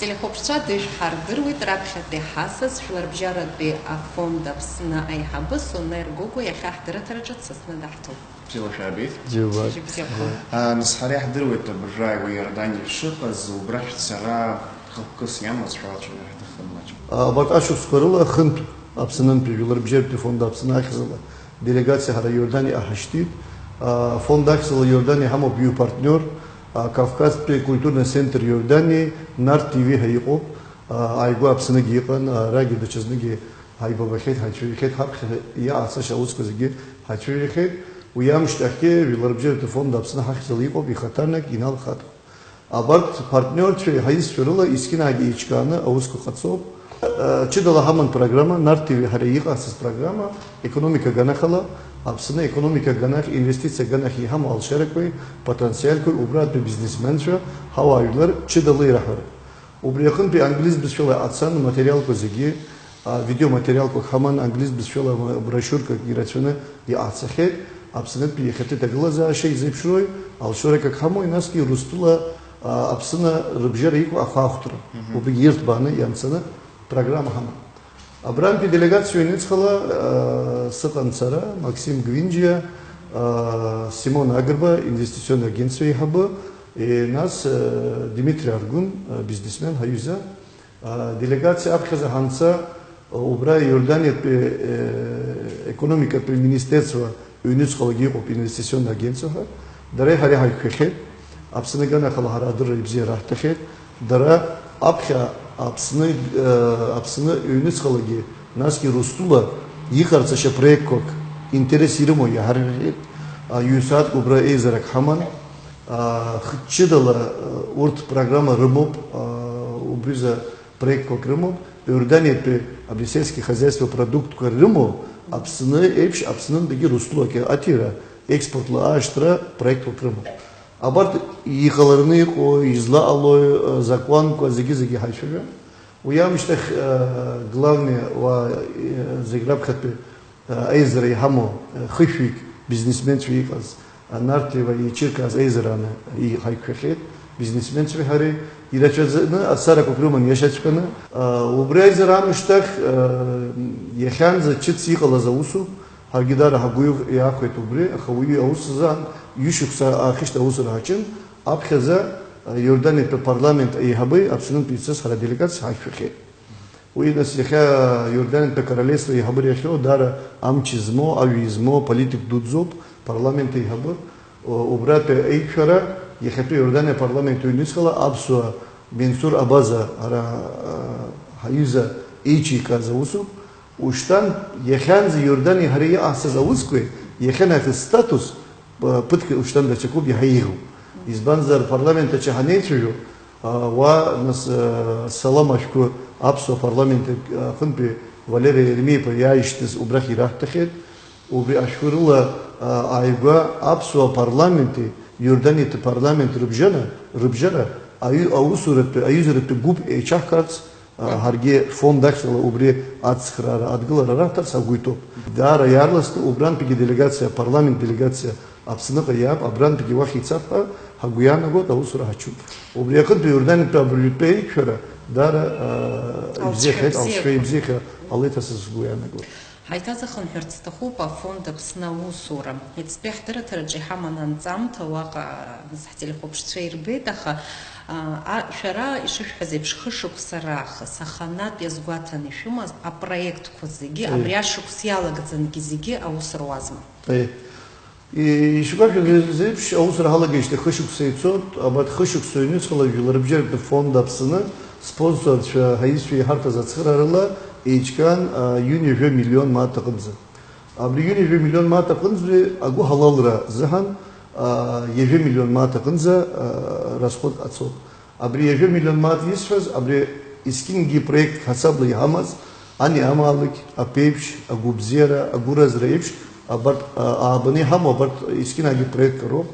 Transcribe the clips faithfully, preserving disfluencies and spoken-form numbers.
Телехәаԥшцәа дышәҳардыруеит, раԥхьатәи ҳасас Жәларбжьаратәи афонд Аԥсны аиҳабы Сонер Гогәуа иахьа ҳдырраҭараҿы дсасны даҳҭоуп. Бзиала шәаабеит. Бзиа убааит. Бзиақәа. А, нас ҳара иаҳдыруеит абыржәы ааигәа Иорданиа шыҟаз, убра шәцара хықәкыс иамаз шәалацәажәар ҳҭахын маҷк. Абарҭ ашықәсқәа рыла хынтә Аԥсынтәи Жәларбжьаратәи фонд Аԥсны ахьӡала делегациа ҳара Иорданиа ҳашьҭит. Афонд ахьӡала Иорданиа ҳамоуп ҩы партниор, а, Кавказтәи культурный центр Иорданиеи Нарт Т В ҳәа иҟоуп. А, ааигәа Аԥсныгьы иҟан, арагьы даҽазныкгьы ҳаибабахьеит, ҳаицәажәахьеит, ҳаԥхьа иҟаҳҵаша аусқәа зегьы ҳаицәажәахьеит. Уи амышьҭахьгьы Жәларбжьаратәи фонд Аԥсны ҳахьӡала иҟоуп, ихаҭарнак иналхаҭ. Абарҭ партниорцәа ҳаизцәа рыла есқьынагьы еиҿкааны аусқәа ҟаҵоуп. Э, ҷыдала ҳаман программа, Нарт Т В ҳара иҟаҳҵаз программа, економика аганахьала, Аԥсны економика аганахь, инвестициа аганахь иҳамоу алшарақәеи потенциалқәеи убратәи бизнесменцәа, ҳауаажәлар ҷыдала ираҳәара. Убри аҟынтәи англиз бызшәала ацан аматериалқәа зегьы, а, видеоматериалқәак ҳаман, англиз бызшәала ма-, брошиуркак ирацәаны иҟаҳҵахьеит, Аԥснытәи иахьатәи ҭагылазаашьа изеиԥшроуи, алшарақәак ҳамоуи, насгьы Урыстәыла, а, Аԥсны рыбжьара иҟоу ахәаахәҭра. Мгм. Убригьы ирҭбааны ианцаны программа ҳаман. Абрантәи делегациа ианыҵхала, а, сыҟан сара, Максим Гвинџьиа, а, Симон Агрба, инвестиционный агентство еиҳабы, и нас, а, Дмитрий Аргун, а, бизнесмен, ҳаҩыза. А, делегациа аԥхьаӡа ҳанца, а, убра Иорданиатәи, э, економикатәи министерство Ҩнуҵҟалагьы иҟоуп инвестиционный агентство ҳәа. Дара ҳареи ҳаиқәшәахьеит. Аԥсны аганахьала ҳара адырра ибзиара ҳҭахьеит. Дара аԥхьа Аԥсны, э, Аԥсны ҩнуҵҟалагьы, насгьы Урыстәыла иҟарҵашьа проектқәак интерес ирымоу иаҳарҳәахьеит. А, ҩ-сааҭк убра еизарак ҳаман. А, хыҷҷыдала, э, урҭ программа рымоуп. А, убризы проектқәак рымоуп, Иорданиатәи абри сельски хозяйство продуктқәа рымоу, Аԥсны еиԥш, Аԥснынтәигьы Урыстәылаҟа аҭира, експортла аашьҭра проектқәак рымоуп. Абарҭ иҟалараны иҟоу, излаҟалои, э, закәанқәа зегьы-зегьы ҳаицәажәон. Уи аамышьҭахь, э, главный уа, э, зегь раԥхьатәи аизара иҳамоу, хышәҩык бизнесменцәа иҟаз, Нарҭ Леуа ичыркааз аизараны иҳаиқәшәахьеит, бизнесменцәеи ҳареи ирацәаӡаны ацарақәак рыман иашаҵәҟьаны. Убри аизара аамышьҭахь, иахьанӡа ҿыц иҟалаз аусуп, ҳаргьы даара ҳагәы иахәеит убри, аха уи аус азы ҩышықәса аахижьҭеи аусура ҳаҿын, аԥхьаӡа Иорданиатәи апарламент аиҳабеи Аԥснынтәи ицаз ҳара аделегациа ҳаиқәшәахьеит. Уи, нас, иахьа Иорданиатәи Акоролевство аиҳабыра иахьоу, даара амч змоу, ажәа измоу аполитик дуӡӡоуп, апарламент аиҳабы. О, убратәи аиқәшәара иахьатәи Иорданиа апарламент ҩнуҵҟала аԥсуа Менсур Абаза ара, а, ҳаҩыза еиҿикааз аусуп. Ушьҭан иахьанӡа Иорданиеи ҳареи иҟаҳҵаз аусқәеи иахьанахыс статус, а, ԥыҭк ушьҭан даҽакуп иаҳа еиӷьу. Избанзар, апарламент аҿы ҳанеицәажәо, А, уа, нас, э, салам ашәҟәы аԥсуа парламент аҟынтәи Валери Ермеи-иԥа иааишьҭыз убрахь ираҳҭахьеит. Убри ашәҟәы рыла, а, ааигәа аԥсуа парламенти Иорданиатәи парламент рыбжьана, рыбжьара аҩ-, аусуратәи, аҩызаратәи гәыԥ еиҿаҳкаарц, а, ҳаргьы фонд ахьӡала убри ацхраара, адгылара раҳҭарц ҳагәы иҭоуп. Даара иаарласны убрантәигьы делегациа, апарламент делегациа Аԥсныҟа иаап, абрантәгьы уахь ицап ҳәа ҳагәы иаанагоит, аусура ҳаҿуп. Убри аҟынтәи Иорданиатәи абыржәтәи аиқәшәара даара, аа, Алҵшәа ибзиахьеит, алҵшәа ибзиахьеит. Ибзиахьа ҟалеит ҳәа сгәы иаанагоит. Ҳаиҭазыхынҳәырц сҭахуп афонд Аԥсны аусура. Иацтәи ҳдырраҭараҿы иҳаман анҵамҭа уаҟа, нас, ҳтелехәаԥшцәа ирбеит, аха, аа, а, шәара ишышәҳәаз еиԥш, хышықәса раахыс аханатә иазгәаҭаны ишәымаз апроектқәа зегьы, Аиеи. Абри ашықәс иалагӡангьы зегьы аус руазма? Аиеи. Ишәгәашәыршәаз еиԥш, аусура ҳалагеижьҭеи хышықәса ицоит, абарҭ хышықәса ҩнуҵҟала Жәларбжьаратәи фонд Аԥсны спонсорцәа ҳаизшәа иҳарҭаз ацхыраарыла еиҿкаан, а, иуни жәа миллион мааҭ аҟынӡа. Абри иуни жәа миллион мааҭ аҟынӡа агәыҳалалра азыҳәан, а, ҩажәа миллион мааҭ аҟынӡа, а, расход ацоит. Абри ҩажәа миллион мааҭ исҳәаз, абри есқьынгьы проект ҳасабла иҳамаз, ани амаалықь, аԥеиԥш, агәыбзиара, агәыразра еиԥш, абарҭ, а, аабаны иҳамоу абарҭ есқьынагьы проектқәа роуп.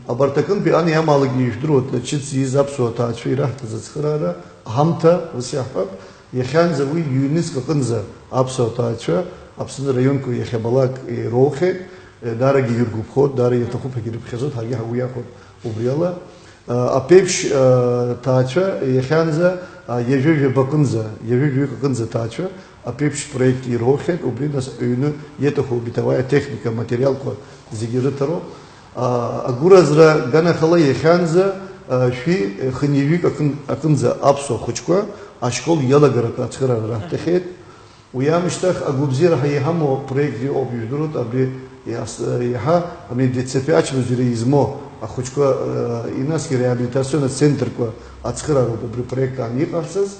Абарҭ аҟынтәи ани амаалықь ижәдыруа даҽаӡә ииз аԥсуа ҭаацәа ираҳҭаз ацхыраара, ҳамҭа, ус иаҳҳәап, иахьанӡа уи ҩнызқь аҟынӡа аԥсуа ҭаацәа Аԥсны раионқәа иахьабалак ироухьеит, даарагьы иргәаԥхоит, даара иаҭахуп ҳәагьы ирыԥхьаӡоит, ҳаргьы ҳагәы иахәоит убриала. Аԥеиԥш ҭаацәа иахьанӡа ҩажәа жәаба аҟынӡа, ҩажәа жәаҩык аҟынӡа аҭаацәа аԥеиԥш проект ироухьеит, убри нас аҩны иаҭаху бытовая техника, аматериалқәа зегьы рыҭароуп. Агәыразра ганахала иахьанӡа шәи хынҩажәик аҟынӡа аԥсуа хәыҷқәа ашкол иалагаратәы ацхыраара раҳҭахьеит. Уи аамышьҭахь агәабзиара ҳәа иҳамоу апроект иҟоуп, ижәдыруеит, абри иаҳа амедицепиач музеира измоу ахәыҷқәа, инасгьы реабилитационный центрқәа ацхыраароуп убри апроект аан иҟарҵаз.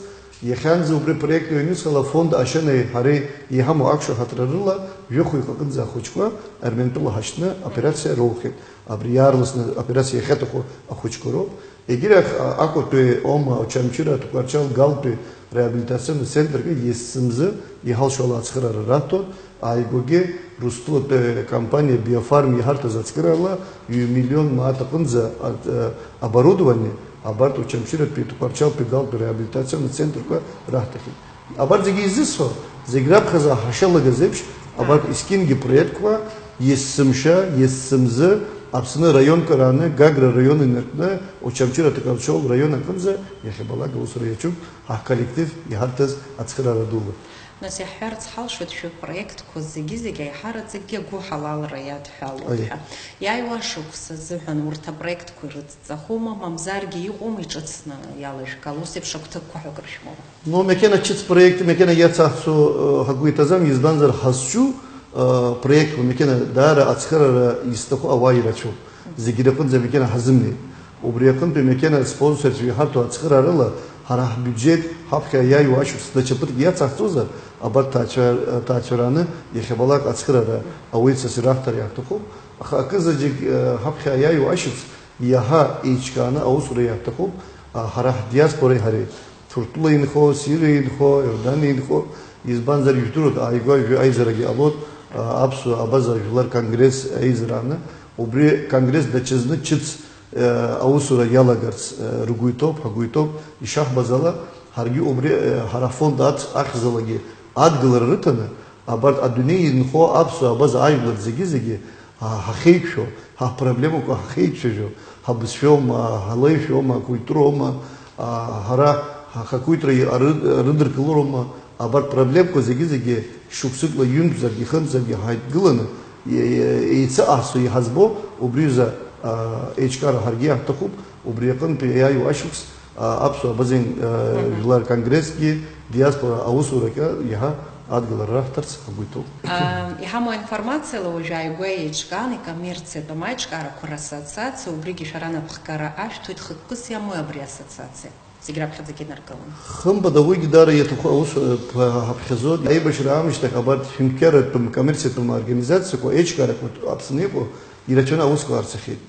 Иахьанӡа убри апроект ҩнуҵҟала афонд ашьанеи ҳареи иҳамоу ақәшаҳаҭра рыла жәохәҩык аҟынӡа ахәыҷқәа Арментәыла ҳашьҭны операциа роухьеит. Абри иаарласны аоперациа иахьаҭаху ахәыҷқәа роуп. Егьирахь, а, Аҟәатәи ома, Очамчыра, Ҭҟәарчал, Галтәи реабилитационный центрқәа есымзы иҳалшо ала ацхыраара раҭоит, ааигәагьы Русҭлатәи компаниа Биофарм иҳарҭаз ацхыраара ҩ-миллион мааҭ аҟынӡа а-, а-, оборудование абарҭ Очамчыратәи, Ҭҟәарчалтәи, Галтәи реабилитационный центрқәа раҳҭахьеит. Абарҭ зегьы изысҳәо, зегь раԥхьаӡа ҳашалагаз еиԥш, абарҭ есқьынгьы проектқәа, есымша, есымзы, Аԥсны раионк рааны, Гагра раион инаркны, Очамчыра Ҭҟәарчал раион аҟынӡа иахьабалак аусура иаҿуп, ҳа ҳколлектив иҳарҭаз ацхыраара дула. Нас иаҳҳәарц ҳалшоит, шәыпроектқәа зегьы-зегьы аиҳараӡакгьы агәыҳалалра иадҳәалоуп Аиеи. ҳәа. Иааиуа ашықәс азыҳәан урҭ апроектқәа ирыдҵа Ҵаҳәома, мамзаргьы иҟоума иҿыцны иалажәгало, ус еиԥш агәҭакқәа ҳәа акыр шәмоума? Ну, макьана ҽыц проект, макьана иацаҳҵо, э, ҳагәы иҭаӡам, избанзар, ҳазҿу, э, проектқәа, макьана даара ацхыраара изҭаху ауаа ирацәоуп. Зегьы рҟынӡа макьана ҳазымнеит. Убри аҟынтәи макьана спонсорцәа иҳарҭо ацхыраарыла ҳара ҳбиуџьет ҳаԥхьа иааиуа ашықәс даҽа ԥыҭк иацаҳҵозар, абарҭ ҭаацәа-, ҭаацәараны иахьабалак ацхыраара ауеит, са сираҳҭар иаҳҭахуп, аха акызаҵәык, э, ҳаԥхьа иааиуа ашықәс Иаҳа еиҿкааны аусура иаҳҭахуп, а, ҳара ҳдиаспореи ҳареи. Ҭырқәтәыла инхо, Сириа инхо, Иорданиа инхо, избанзар, ижәдыруеит, ааигәа жәа-, аизарагьы ҟалоит, а, аԥсуа абаза жәлар конгресс аизарааны, убри конгресс даҽазны ҽыц, а, аусура иалагарц, а, ргәы иҭоуп, ҳгәы иҭоуп, ишаҳбаз ала, ҳаргьы убри, а, ҳара ҳфонд ац-, ахьӡалагьы адгылара рыҭаны, абарҭ адунеи инхо аԥсуа абаза ажәлар зегьы-зегьы, а, ҳахьеиқәшәо, ҳапроблемақәа ҳахьеицәажәо, ҳабызшәоума, ҳалеишәоума, акультуроума, а, ҳара ҳахақәиҭра арыд-, арыдыркылароума, абарҭ проблемқәа зегьы-зегьы шықәсыкла ҩынтәзаргьы, хынтәзаргьы ҳаидгыланы, е-, е-, еицыҟаҳҵо иҳазбо, убри аҩыза, а, еиҿкаара ҳаргьы иаҳҭахуп, убри аҟынтәи иааиуа ашықәс, а, аԥсуа абазин, а, Мгм. жәлар конгрессгьы, диаспора аусурагьы иаҳа адгылара раҳҭарц агәы иҭоуп. Ам, иҳамоу аинформациала уажәы ааигәа еиҿкаан икоммерциатәым аиҿкаарақәа рассоциациа, убригьы шәара анапхгара ашәҭоит, хықәкыс иамоуи абри ассоциациа? Зегь раԥхьаӡагьы инаркылан. Хымԥада, уигьы даара иаҭаху аус, э, ԥ-, ҳаԥхьаӡоит. Аибашьра аамышьҭахь абарҭ ҳәынҭқарратәым коммерциатәым организациақәа, еиҿкаарақәа Аԥсны иҟоу ирацәаны аусқәа аарцахьеит.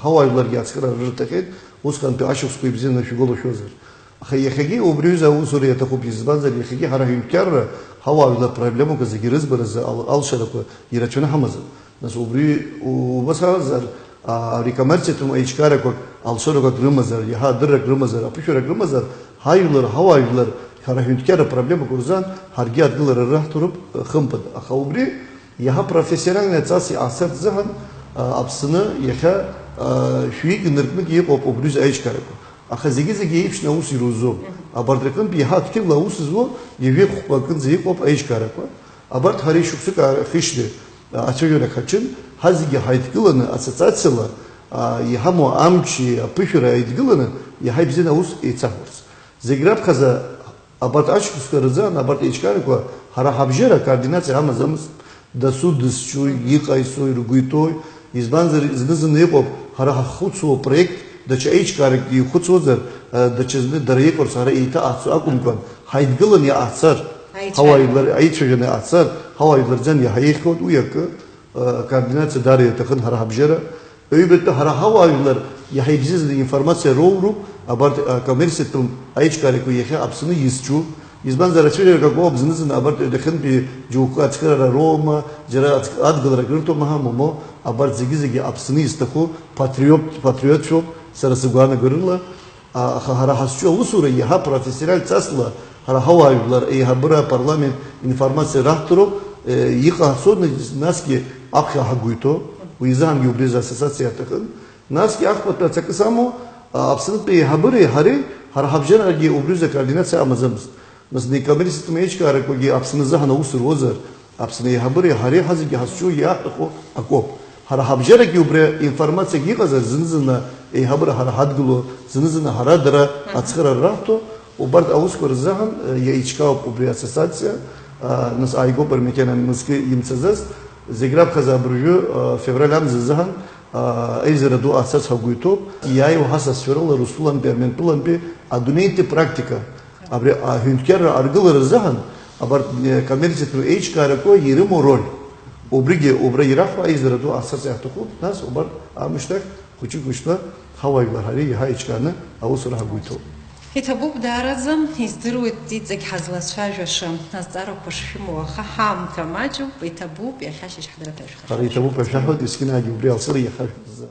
Ҳауаажәларгьы ацхыраара рырҭахьеит, усҟантәи ашықәсқәа ибзианы шәгәалашәозар. Аха иахьагьы убри аҩыза аусура иаҭахуп, избанзар, иахьагьы ҳара ҳҳәынҭқарра ҳауаажәлар проблемақәа зегьы рызбаразы ал-, алшарақәа ирацәаны ҳамазар. Нас убри у-, убас ҳамазар, а, ари коммерциатәым аиҿкаарақәак алшарақәак рымазар, иаҳа адыррак рымазар, аԥышәарак рымазар, ҳажәлар, ҳауаажәлар, ҳара ҳҳәынҭқарра проблемақәа рзы ҳаргьы адгылара раҳҭароуп, хымԥада. Аха убри Иаҳа профессиональный аҵас иҟаҳҵартә азыҳәан, а, Аԥсны иахьа, а, шәҩык ныркьнык иҟоуп убри аҩыза аиҿкаарақәа. Аха зегьы-зегьы еиԥшны аус ирузом. Мгм. Абарҭ рҟынтә иаҳа активла аус зуа ҩажәи хәба аҟынӡа иҟоуп аиҿкаарақәа. Абарҭ ҳара шықәсык аахышьны, а, ацәажәарак ҳаҿын, ҳазегьы ҳаидкыланы ассоциациала, а, иҳамоу амчи аԥышәареи ааидкыланы иаҳа ибзианы аус еицаҳҳәарц. Зегь раԥхьаӡа Абарҭ ашықәсқәа рзы абарҭ аиҿкаарақәа ҳара ҳабжьара акоординациа ҳамаӡамызт, дасу дызҿуи, иҟаисуи, ргәы иҭоуи, избанзар, зны-зынла иҟоуп, ҳара ҳаххәыцуа проект, даҽа аиҿкаарак ихәыцуазар, даҽазны дара иҟарҵо ҳара еиҭаҟаҳҵо акәымкәан, ҳаидгыланы иҟаҳҵар, Аицәажәара. ҳауаажәлар, аицәажәаны иҟаҳҵар, ҳауаажәлар рзын иаҳа еиӷьхоит, уи акы, Акоординациа даара иаҭахын ҳара ҳабжьара. Аҩбатәи ҳара ҳауаажәлар иаҳа ибзиаӡаны информациа роуроуп абарҭ акоммерциатәым аиҿкаарақәа иахьа Аԥсны изҿу. Избанзар, ацәажәарак акоуп зны-зынла абарҭ ҩадахьынтәи џьоукы ацхыраара роума, џьара ацк-, адгыларак рырҭома ҳәа, момо, абарҭ зегьы-зегьы Аԥсны изҭаху патриот, патриотцәоуп, сара сыгәаанагарыла. А, аха ҳара ҳазҿу аусура иаҳа профессиональтә ҵасла ҳара ҳауаажәлар, еиҳабыра, апарламент информациа раҳҭароуп, э, иҟаҳҵо, насгьы аԥхьа ҳагәы иҭоу, уи изыҳәангьы убри азы ассоциациа иаҭахын. Насгьы ахԥатәи ацакы самоу, Аԥснытәи еиҳабыреи ҳареи ҳара ҳабжьарагьы убри рзы акоординациа амаӡамызт. Нас некоммерциатәым еиҿкаарақәагьы Аԥсны азыҳәан аус руазар, Аԥсны еиҳабыреи ҳареи ҳазегьы ҳазҿу иаҳҭаху акоуп. Ҳара ҳабжьарагьы убри информациагьы иҟазар, зны-зынла еиҳабыра ҳара ҳадгыло, зны-зынла ҳара дара ацхыраара раҳҭо, убарҭ аусқәа рзыҳәан, э, еиҿкаауп убри ассоциациа, а, нас ааигәоуп Армекен мызкы имцаӡаз, зегь раԥхьаӡа абыржәы, а, февраль амза азыҳәан, а, аизара ду ҟаҳҵарц ҳагәы иҭоуп. Иааиуа ҳасасцәа рыла Русулантәи, Арментәылантәи адунеитәи практика, абри аҳәынҭқарра аргылара азыҳәан абарҭ, э, коммерциатә еиҿкаарақәа ирымоу роль, убригьы убра ираҳҳәо аизара ду ҟаҳҵарц иаҳҭахуп, нас убарҭ аамышьҭахь хәыҷык-мыжькәа ҳауаажәлар ҳареи иаҳа еиҿкааны аусура ҳагәы иҭоуп. Иҭабуп даараӡа, издыруеит иҵегь ҳазлацәажәаша, азҵаарақәа шшәымоу, аха ҳаамҭа маҷуп, иҭабуп, иахьа ашьыжь ҳдырраҭара шәхашҭ. Ҳара иҭабуп ҳәа шәаҳҳәоит, есқьынагьы убри алҵыра иаҳа шәзы.